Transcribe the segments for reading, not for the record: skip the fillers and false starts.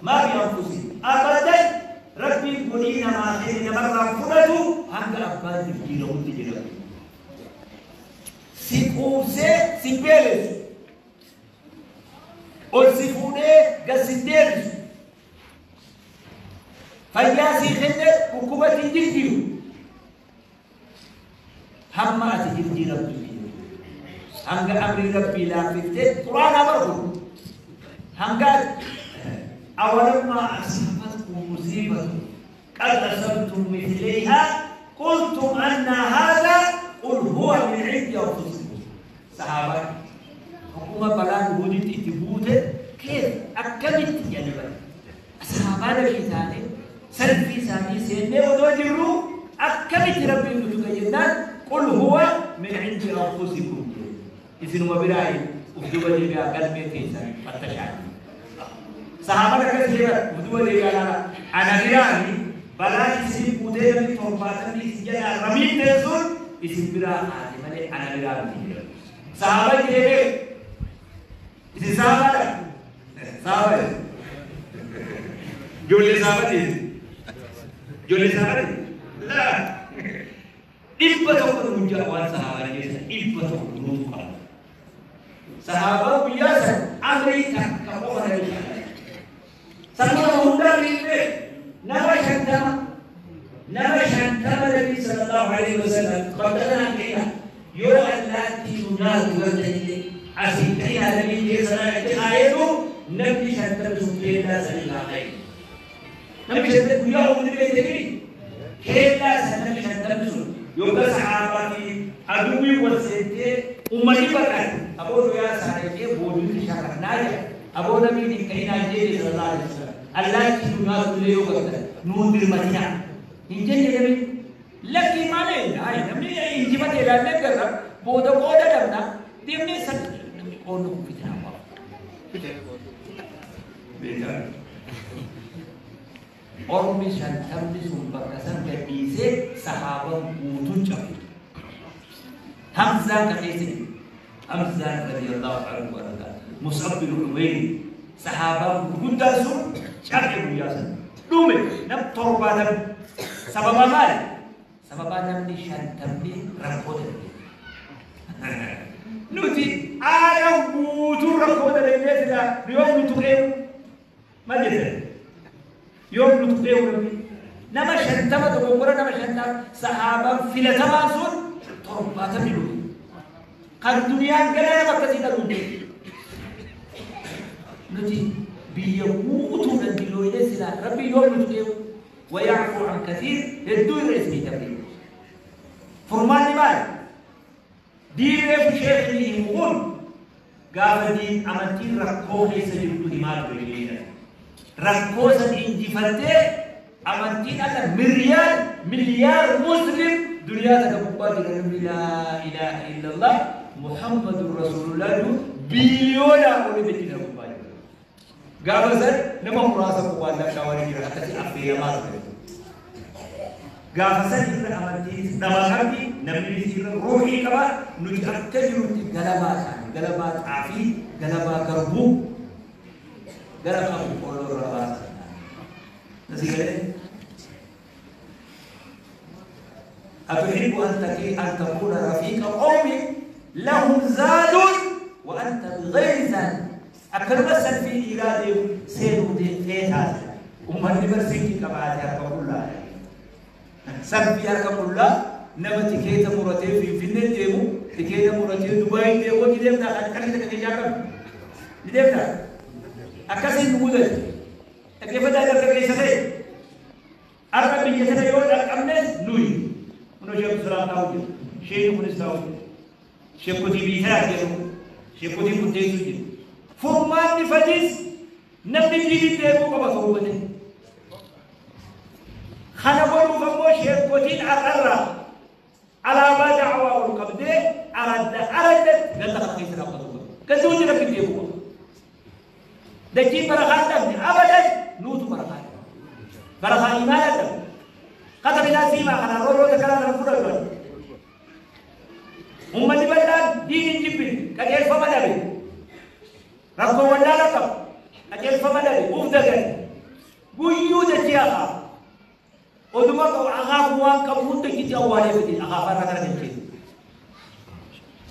Maa fi anfusihim. Abadan Rabbiin godhii namaa kenne namarraa fudhatu hanga abbaan jijjiiramutti jedhamu. Si quubsee si beelessu. Ol si fuudhee gad si deebisu. Fayyaa sii kenne dhukkubatti hin jijjiiru. Hamma ati jijjiiramtu hanga amri Rabbii laaffiftee Quraana barku. Hanga awalammaa asaabatkum musiibatu qad asabtum mithlayhaa qultum anna haadha qul huwa min indi anfusikum. Sahaabaan hogguma balaan Uhuditti itti buute keef akkamitti jedhanii bara. Sahaabaa Nabii taane salfii isaanii seennee odoo jirru akkamitti Rabbiin nu tuqe jennaan qul huwa min indi anfusikum jedhe. Isinuma biraa uf duba deebi'aa galmee teessan fattashaa. Sahaabaan akkas jedhan uf duba deebi'aa laala. Ana biraani balaan isin buutee namni 70 isin jalaa ramiin teessuun isin biraa haate malee ana biraa miti jedhan. Sahaabaan jedhee isin sahaabaadha. Sahaaba ijoollee sahaabati. Ijoollee sahaabati. Laa. 100 guyyaa waan sahaabaa keessa 100 nuutu qaba. Sahaabaa guyyaa san amrii takka qofa nabi shaakala. Sanuma hundaa miidhee nama 50 nama 50 Nabii sallallahu alaihi wasallam bakka kanaan ka'ina yoo allaattii nu nyaatu gartanillee asii ka'ina nabii keessa naa itti kaayetu namni 50 sun keellaa sanii haa ka'e. Namni 50 guyyaa hundi beekte keellaa san namni 50 sun yookaan sahaabaa fi aduwwii wal seentee uummanni baqate aboo guyyaa isaa dhaqee boojuutti shakarnaa jedha. Aboo nabiin hin ka'inaa jedhe sallallahu alaihi wasallam. Allaattii nu nyaatu illee yoo gartan nuun dirmatinaa. Hin jenne namni lakkii malee hayi namni injifate ilaallee garra booda qooda dhabna deemnee san namni qoodna kun fitinaa qaba. Beekaa. Ormi 50 sun bakka san gadhiisee sahaaban guutuun cabe. Hamzaan ka keessa jiru. Hamzaan radiyallahu anhu warra Mus'ab bin Umayr sahaabaan gurguddaan sun cabe guyyaa san. Dhume nam 70. Sababa maali? Sababa namni 50 rakkoo dalage. Nuti aadaa guutuu rakkoo dalagnee silaa yoom nu tuqeewu? Maal jettan? Yoom nu tuqeewu namni? Nama 50 dogoggora nama 50 sahaabaan filatamaan sun 70 dhume. Kan duniyaan gara nama akkasii dhaluu hin jiru. Nuti biyya guutuudhaan dilooyinee silaa Rabbi yoom nu tuqeewu? Wayaafuu an kasiir hedduu irra isinii dabre. Furmaanni maali? Diin reefu sheekni himu kun gaafa diin amantiin rakkoo keessa jirtu himaa ture sheekni. Rakkoo san injifattee amantiin alla miliyaar miliyaar muslim duniyaa tana gubbaa jira namni laa ilaaha illallah Muhammadur Rasulullah jedhu biiliyoonaa olii dachii tana gubbaa jira. Gaafa san nama muraasa qofaan lakkaawanii jiran akkasii affeeramaa ture. Gaafa san irra amantiinis dhama qabdi, namnis irra ruuhii qaba, nuti akka jirutti galabaa taane, galabaa xaafii, galabaa garbuu, galabaa boqqolloo irra baasan. Nasi galee? Atuhibbu an takuuna rafiiqa qawmin lahum zaadun wa anta bighayri zaad. Akkanuma salfii dhiiraa deemu seenuu feetaa jira. Uummanni barsiitii qabaate harka qullaa. Salfii harka qullaa nama tikeeta muratee Finfinnee deemu, tikeeta muratee Dubaay deemu ni deemtaa kan qarshii takka keessaa qabu. Ni deemtaa? Akkasiin nu mudate. Dhaggeeffataa dargaggeessa ta'e. Har'a biyya sana yoo dhaqqabnes nuyi. Kunoo Sheekh Abdusalaam taa'u jira. Sheekni kunis taa'u jira. Sheekotii biyya sanaa jedhu. Sheekotiin kun teessuu jiru. Furmaanni fadis namni diinii deemuu qaba toobbate. Kana godhuuf ammoo sheekotiin har'arraa alaabaa da'awaa ol qabdee aradda araddatti ganda kana keessa dhaabbatu qaba. Gandi hundi rabbi deemuu qaba. Dachiin barakaa dhabne abadan nuutu barakaa dhabne. Barakaa imaana dhabne. Kata binaa siimaa kanaan roorroota karaa kana fudhatu. Uummanni bal'aan diin hin jibbine qajeelfama dhabe. Rakkoo wallaala qaba. Qajeelfama dhabe uf dagate. Guyyuu dachee akaafa. Oduma akaafu waan qabu hunda itti awwaalee fide akaafaa irra gara dachee.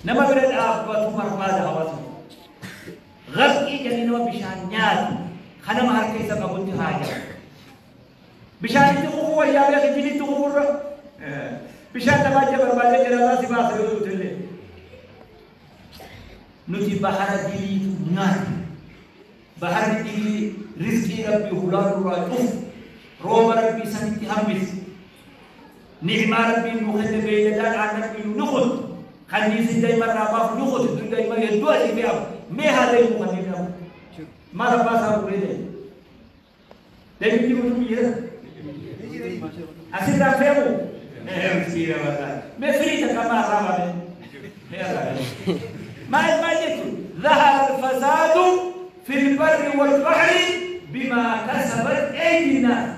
Nama bira dhaabbatu barbaada hawaasni. Garqii jedhanii nama bishaan nyaatu kanama harka isa qabutti haa jedhu. Bishaanitti kufuu wayyaa beekee jilitti kufuurra. Bishaan namaa jee barbaadee jira si baasa yoo duutillee. Nuti bahara diliitu nyaatu. Baharri dilii rizqii rabbii hulaa duraa cufu. Rooba rabbii sanitti hambisi. Ni'maa rabbiin nu kenne beeyladaan aannan nu nuqut. Kanniisi daa'ima irraa baafu nuqut. Daa'ima hedduu asii fe'amu. Mee haa deemu kanneen fe'amu. Maal abbaa isaa bu'ee deemu. Deemu jiru biyya. Asirraa fe'amu. Mee firii takka maa irraa baame. Mee irraa maal maal jechuun ظهر الفساد في البر والبحر بما كسبت أيدي الناس.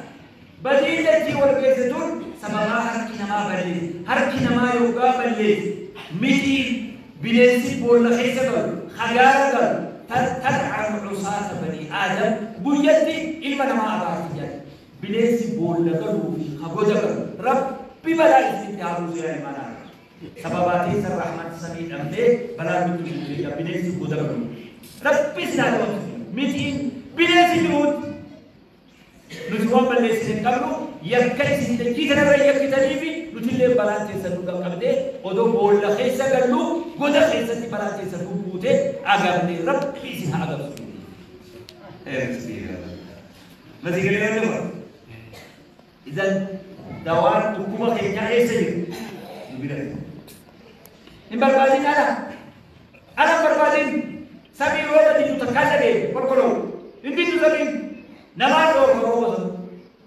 بديلتي والكيستون سببها هركي نما بلي هركي نما يوغا بلي متي بلنسي بول خيسة خجارة تدعم عصاة بني آدم بيتي إلما نما أبارتي بلنسي بول لقلو في خجودة ربي بلا استنتهارو زي ما سبباتي الرحمن سميد أمني بلا نتوجه بلنسي بول ربي سنادو متين بلنسي جرود nuti waan balleessine hin qabnu yakka isin dachii kanarra yakkitanii fi nuti illee balaan teessan nu qaqqabdee odoo boolla keessa gallu goda keessatti balaan teessan nu buute agabne rabbi isin haa agabsu. Masii galee nama. Idan dawaan dhukkuba keenyaa eessa jiru? Nu bira jiru. Hin barbaadin ala. Ala hin barbaadin. Samii rooba diddu takkaa dhabee qulqulluu. Hin diddu samiin. Namaan dhoofa rooba sun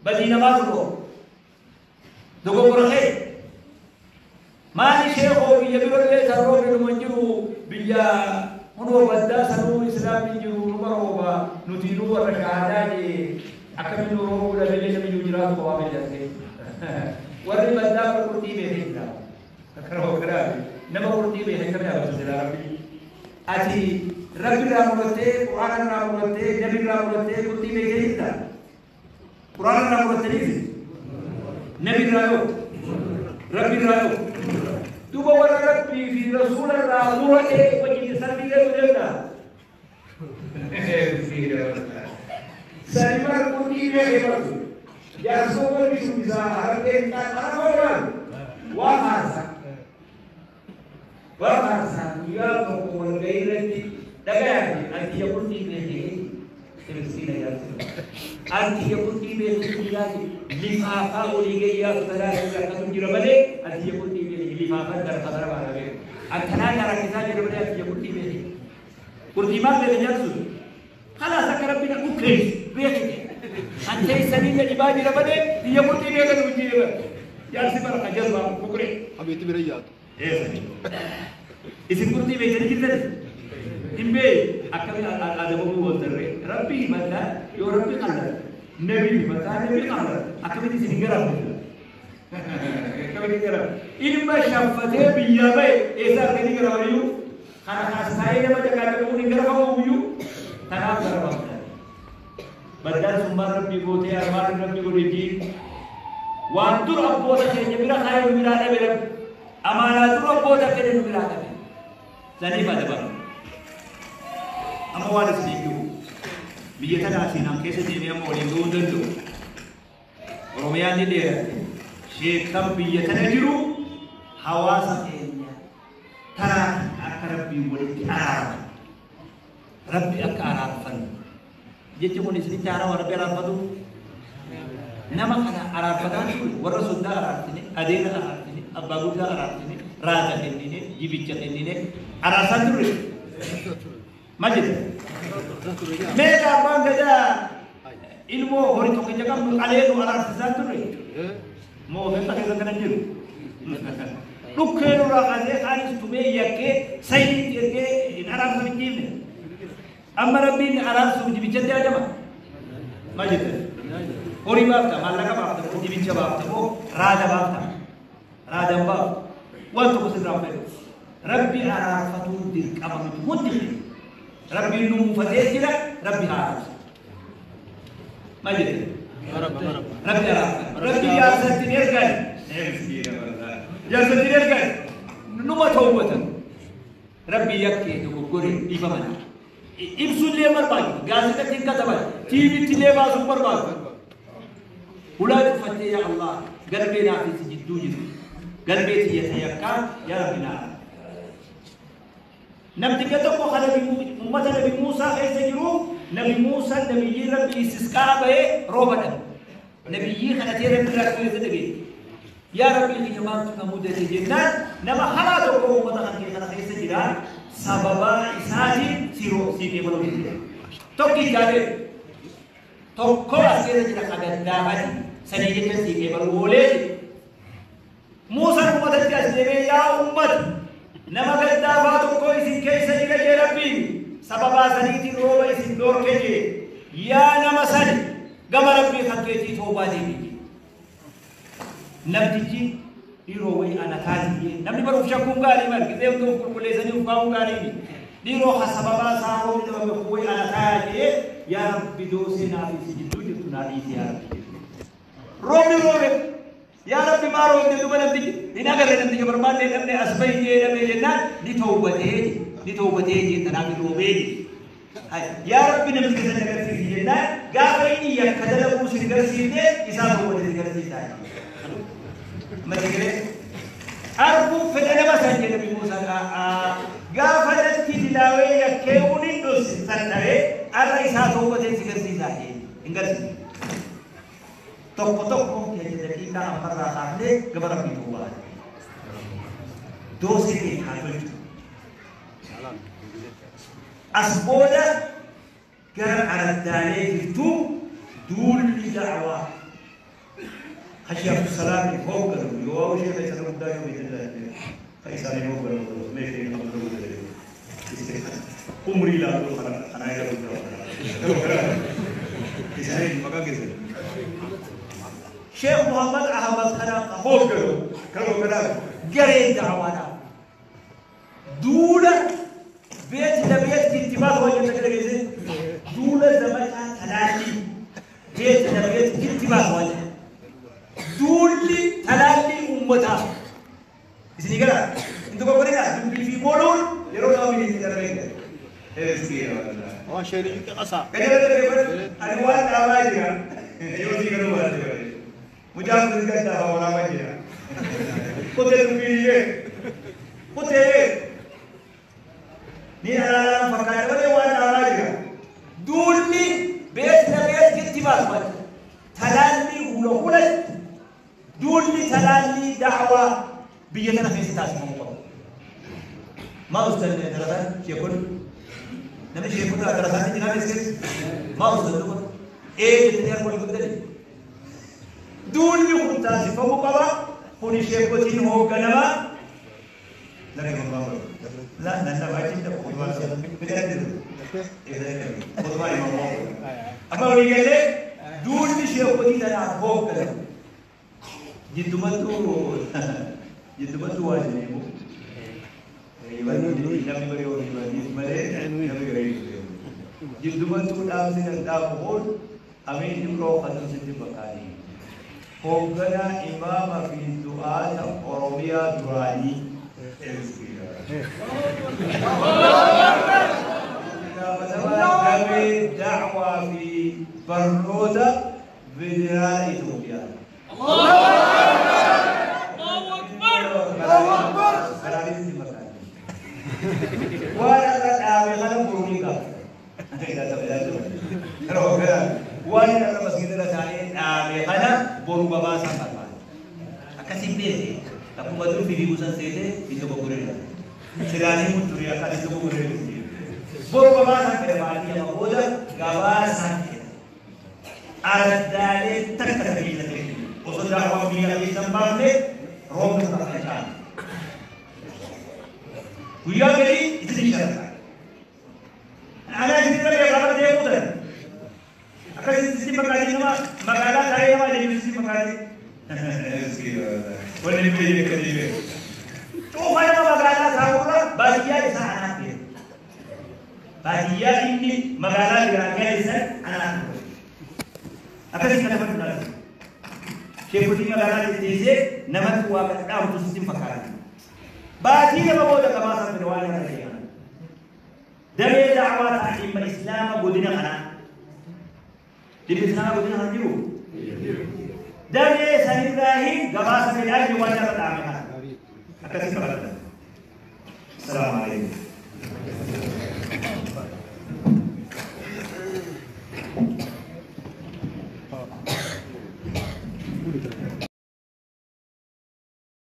badii namaatu dhoofa dogoggora kee maali sheekoo biyya birollee san roobni numa hin jiru biyya hunoo baddaa sanuu islaamni jiru numa rooba nuti nu warra shahaadaa jee akkamiin nu roobuu dhabeellee namni jiru jiraatu qabaa beellatee warri baddaa qurxii beekee jira akkana hoogganaa nama qurxii beekee akkamii dhaabatu jira rabbi ati rabbi irraa murattee quraana irraa murattee nabi irraa murattee qurxii beekee jirta quraana irraa murattaniif nabi irraa yoo rabbi irraa yoo duuba warra rabbii fi rasuula irraa muratee wajjin sarbii galuu deemna sani mara qurxii beekee bartu jaarsoo warri shubbisaa harargee hin taane kana hoolaan waa faarsaa waa faarsaa guyyaa tokko walgahii irratti dhagayaati anti qurxii beekee miskiina jaarsi anti qurxii beekee jiraati lifaafaa olii gayyaa sodaa akkasum jira malee anti qurxii beekee lifaafaa darba darba beeku akkanaa karakkisaa jira malee anti qurxii beekee qurxii maal beekee jaarsu خلاص akka rabbi na dhukkeessu beekee ante sanii dhibaa jira malee biyya qurxii beekan hojii jaarsi bara jazbaa bukuree Habiibti bira yaatu. Isin qurxii beektanii jirtan hin beeku akkamiin adabamuu waltarree rabbi himataa yoo rabbi qallata nabi himataa nabi qallata akkamitti isin hin garafne akkamitti garafne ilma shaffatee biyyaa ba'e eessa arganii garafaniyyuu kana kaastaa'ee nama jakaatamuun hin garafamu iyyuu tanaaf garafamta baddaan sun maal rabbii gootee armaan rabbi godhe jiin waan dur abboota keenya bira kaayee nu biraa dhabe rabbi amaanaa dur abboota keenya nu biraa dhabe saniif adabamu amma waan isin jiru biyya tanaa seenaan keessa deemee amma waliin ga'uu hin danda'u Oromiyaan ni dheeratte sheekan biyya tana jiru hawaasa keenya taraa akka rabbiin walitti araarfatu rabbi akka araarfannu jechi kun isinitti haarawaa rabbi araarfatu nama kana araarfataa ture warra soddaa araarsine adeera araarsine abbaa guddaa araarsine raada kennine jibicha kennine araarsaa turre maal jedhe meeqa abbaan gadaa ilmoo horii tokkicha qabnu qalee nu araarsisaa turre moo meeqa keessa kana jiru dhukkee nurraa kaasee kaanis tumee yakkee sayniitti ergee hin araarsan hin jiifne amma rabbiin araarsuuf jibichatti ajama maal jedhe horii baafta maallaqa baafta moo jibicha baafta moo raada baafta raadan baafta waan tokko sirraa fedhu rabbi araarfatuun dirqama miti hundi keenya rabbiin nu muufatee jira rabbi haa araarsu maal jedhe Rabbi araarfate. Rabbi jaarsatti hin ergan. Jaarsatti hin ergan. Numa tawbatan. Rabbi yakkee dogoggore dhiifaman. Ibsullee barbaadu. Gaazexatti hin kataban. TVtti illee baasuun barbaadu. Hulaa cufattee yaa Allah galmee naaf si jidduu jiru. Galmee tiyya ta yakkaa yaa Rabbi naa. Namticha tokko kan ummata Nabi Muusaa keessa jiru Nabi Muusaan nabiyyii Rabbi istisqaa bahee rooba dhabe. Nabiyyii kadhatee Rabbi irraa keessa dhagee. Yaa Rabbi kiyya maaltu na mudate jennaan nama hamaa tokko uummata kan kee kana keessa jira sababaa isaatiin si qeebaluu jira. Tokkicha beeku. Tokko as keessa jira ka gaddaafati sanii jecha si qeebaluu oolee jira. Muusaan uummatatti as deemee yaa uummata nama gaddaafaa tokko isin keessa jira jee Rabbiin sababaa saniitiin rooba isin dhoorke jee yaa nama sani gama Rabbii kan keetii toobaa deebi. Namtichi dhiiroo wayii ana taati jee namni baruuf shakkuun gaarii mali gisee hunda of qulqulleessanii of kaa'uun gaarii dhiiroo ha sababaa isaa roobni dhabame kun wayii ana taayaa jee yaa Rabbi doosee naa fi si jidduu jirtu naa dhiisi yaa Rabbi jee. Roobni roobe yaa Rabbi maa roobne duba namtichi hin agarre namticha barbaadne dhabne as bahi jee dhabne jennaan ni tawbatee jee ni tawbatee jee tanaaf roobee jee. Yaa Rabbi namticha sana agarsiisi jennaan gaafa inni yakka dalaguu si agarsiifne isaa tawbatee si agarsiisaa. Matigire arguu fedha nama san jedhe Nabi Muusaan gaafa natti dilaawee yakkee waliin dhose san dhabee arra isaa tawbatee si agarsiisaa jee hin garsiisu. Tokko tokko keenya daqiiqaa ammarraa kaafnee gama Rabbii tawbaa. Doosee keenya haa tolchu. As booda gara araddaalee jirtu duulli da'waa. Hashi Abdusalaam hoogganu yoo ishee keessa guddaa yoo beektan isaan hoogganu meeshee hin qabdu umrii laaluu kana eega guddaa Isaan maqaa keessan. Sheekh Muhammad Ahmad kana hoogganu Kanoo gareen da'waadhaa duula beet labeet kittibaat hojjeta dhageesse duula zamachaa talaallii beet labeet kittibaat hojjeta duulli talaallii uummataa isinii gara hin dogoggorina dubbii fi booluun yeroo nama miliin darbee gara. Waan sheerii qasaa. Gadi darbe ani waan dhaabaa jira yoo sii galuu baate mucaan kun gadi dhaabaa waraabaa jira. Kutee dubbii kutee ni alaalaan fakkaata malee waan dhaabaa jira. Duulli beet labeet kittibaat malee talaallii hula hulatti duulli talaallii da'waa biyya tana keessa taasifamuu qaba. Maa ustan darataan sheekonni namni sheekota darataan jiraa keessa maa ustan duba ee jettanii harka wal guddanii duulli kun taasifamuu qaba. Kuni sheekotiin hoogganamaa. La nan nama achi amma walii galee duulli sheekotii tanaaf hoogganamu. Jiddumattuu waa jedhamu. Namni baree walii malee namni garee jiddumattuu dhaamsi kan dhaamu kun amiin imroo kan sitti fakkaati. Hoogganaa imaama fi du'aata Oromiyaa duraanii. Gaafatamaa damee da'waa fi barnoota federaala Itoophiyaa. Waan irra dhaabe kana boruu qaba. Waan irra masgiida irra taa'ee dhaabe kana boru gabaasaan barbaada. Akkasiin beekte akkuma dur fiiguu san seetee itti gurgureera. Silaanii muturii akka itti gurgureera. Boru gabaasaan fedha baadiyyaa amma booda gabaasaan fedha. Araddaalee takka takka keessa ta'e osoo daawwaa biyya keessa hin baafne roobni takka caala. Guyyaa galii itti sharafa. Ana isin irra beekaa deemuu tan. Akkasitti isin magaalii nama magaalaa taa'ee nama ajaaju isin magaalii. Wanni biyya akka dhiibee. Cuufa nama magaalaa taa'urra baadiyyaa isaa anaa ta'e. Baadiyyaa inni magaalaa biraa gale san anaa ta'e. Akkasii kana fudhatu. Sheekotii magaalaa teessee namatti waa dhaabutu sitti hin fakkaatu. Baatii 2 booda gabaasaa fide waan irra ta'e kana. Damee da'awaa ta'a dhimma Islaama godina kanaa. Dhimma Islaama godina kana jiru? Damee sanirraa gabaasa fidaa jiru waan irra dhaame kana. Akkasii qabatan. Assalaamu alaikum.